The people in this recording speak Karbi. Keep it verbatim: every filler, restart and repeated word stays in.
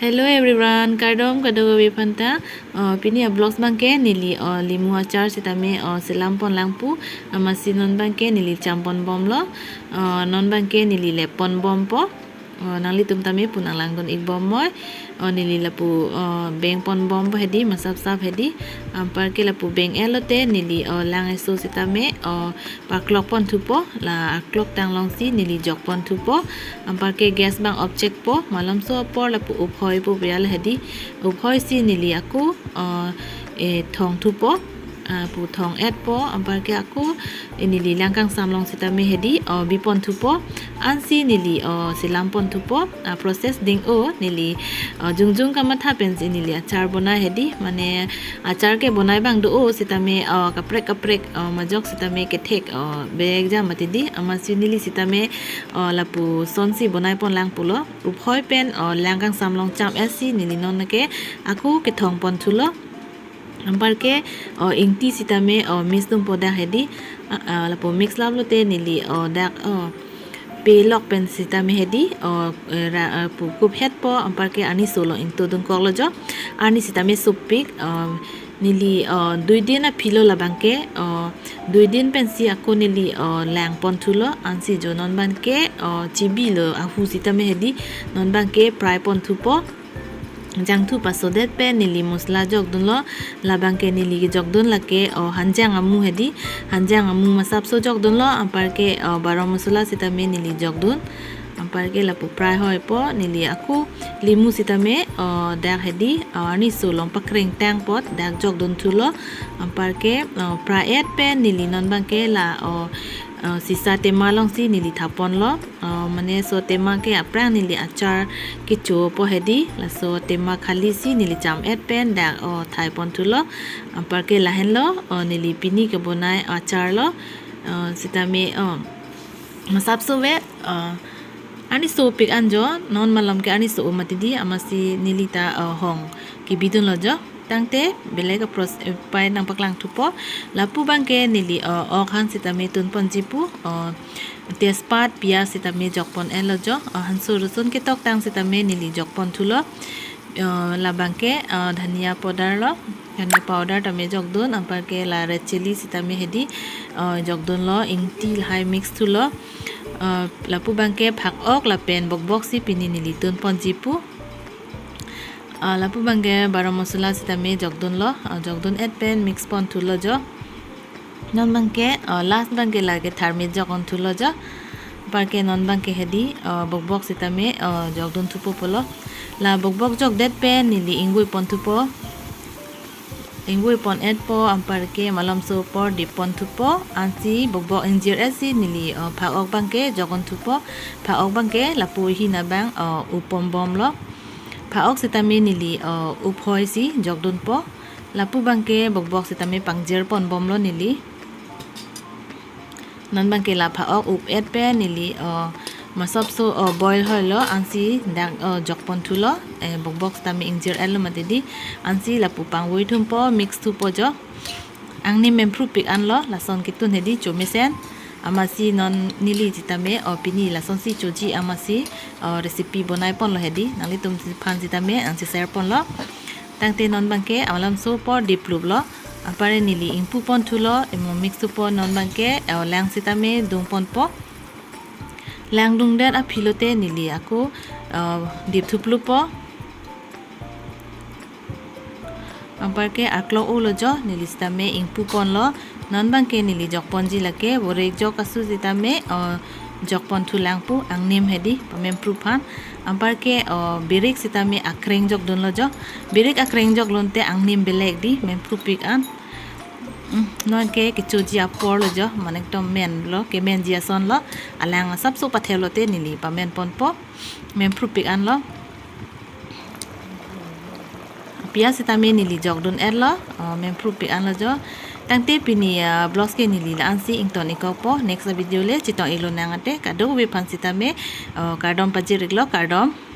Hello everyone, kardom kadokave aphanta. Uh, pini a vlogs abangke neli, uh, limu achar sitame, uh, selam pon lang pu, amatsi non abangke neli cham pon bomlo. Uh, non abangke neli lep pon bompo. Uh, nanglitum tame pu nang langdun ik bom moi. Uh, neli lapu, uh, beng pon bompo hedi, masap sap hedi. Anparke lapu beng-et lote neli, uh, lang eso sitame, uh, paklok pon thupo, la aklok tang alongsi neli jok pon thupo. Anparke gas abang off chek po, malomso apor lapu uphoi po bial hedi. Uphoi si neli ako, uh, eh, thong thupo, uh, pu thong-et po, anparke ako, eh, neli lang kangsam along sitame hedi, uh, bi pon thupo, ansi neli, uh, selam pon thupo, uh, process ding-o, neli, uh, jongjong kamatha pensi neli achar bonai hedi, mane achar ke bonai abang do-o sitame, uh, kaprek kaprek, uh, majok sitame kethek, uh, bek jam mati di, amatsi neli sitame, uh, lapuson si bonai pon lang pulo. Uphoi pen, uh, lang kangsam along cham-et si neli non ke ako kethong pon thulo. Anparke, uh, ingti sitame, uh, mix dun po dak hedi, uh, uh, lapu mix lap lote neli, uh, dak, uh, pelok pen sitame hedi, uh, eh, ra, uh, pu kup-et po, anparke arni solo ingto dun koklo jo, arni sitame sopik, uh, neli, uh, dui din aphi lo labangke, uh, dui din pensi ako neli, uh, lang pon thulo, ansi jo non abangke, uh, chibilo ahu sitame hedi, non abangke fry pon thupo. Jangthu pasodet pen neli masala jok dunlo, labangke neli kejok dun lake, uh, hanjang amu hedi, hanjang amu masapso jok dunlo, anparke, uh, baram masala sitame neli jok dun. Anparke lapu fry hoi po, neli ako limu sitame, uh, dak hedi, uh, arni solo pakreng tang apot dak jok dun thulo. Anparke, uh, fry-et pen neli non abangke la, uh, uh, sisa tema alongsi neli thap ponlo. Uh, mane so tema ke aphrang neli achar kecho po hedi, laso tema khali si neli cham-et pen dak, uh, thai pon thulo. Anparke lahenlo, uh, neli pini kebonai achar lo, uh, sitame, uh, masapso ave, uh, arni sopik an jo, non malom ke arni so mati di, amatsi neli ta, uh, hong kebi dunlo jo. Tangte belek apros-, eh, pai nangpaklang thupo. Lapu abangke neli, uh, ok han sitame tun ponji pu, uh, tejpat, piyaj sitame jok pon-et lo jo. Uh, hanso rosun ketok tang sitame neli jok pon thulo. Uh, labangke, uh, dhania powder lo. Dhania powder tame jok dun, anparke la red chilli sitame hedi, uh, jok dunlo, ingti lahai mix thulo. Uh, lapu abangke phak-ok lapen bokbok si pini neli tun ponji pu. Ah, lapu abangke baram masala sitame jok dunlo, ah, jok dun-et pen mix pon thulo jo. Non abangke, ah, last abangke lake tharmit jok pon thulo jo. Anparke non abangke hedi, ah, bokbok sitame, ah, jok dun thupo pulo. La bokbok jokdet pen neli ingvoi pon thupo. Ingvoi pon-et po, anparke malomso apor dip pon thupo. Ansi bokbok ingjir-et si neli, ah, phak-ok abangke jok dun thupo. Phak-ok abangke lapu hini abang, ah, up pon bomlo. Phak-ok sitame neli, uh, uphoi si jok dunpo. Lapu abangke bokbok sitame pangjir pon bomlo neli. Non abangke la phak-ok up-et pen neli, uh, masapso, uh, boil hoilo, ansi dak, uh, jok pon thulo. Eh, bokbok sitame ingjir-et lo mati di. Ansi lapu pangvoi thumpo, mix thupo jo. Angnim memphrupik anlo, lason ketun hedi chomesen. Amatsi non neli sitame, o pini lasonsi choji amatsi, o recipe bonai ponlo hedi. Nanglitum aphan sitame nangsi share ponlo. Tangte non abangke malomso apor dipluplo. Anpar neli ingpu pon thulo, emo mix thupo non abangke, o lang sitame dung ponpo. Lang dungdet aphi lote neli ako, o dip thuplupo. Anparke aklok-olo jo, neli sitame ingpu ponlo. Non abangke neli jok ponji lake, vorik jok asu sitame, o, jok pon thulang pu, angnim hedi, pamempru aphan. Anparke, o, birik sitame akreng jok dunlo jo. Birik akreng jok dunlote angnim belek di, memphrupik an. Hmm, non ke kechoji apor lo jo, mane ekdom menlo, kemenji ason lo. Alang asapso pathelo te neli pamen ponpo, memphrupik anlo. Piyaj sitame neli jok dun-et lo, o, memphrupik anlo jo. Tangte pini, ah, vlogs ke neli la-ansi ington-ik kokpo. Next video le chetong-ik lonang ate. Kadokave aphan sitame, o, kardom pajir-iklo, kardom.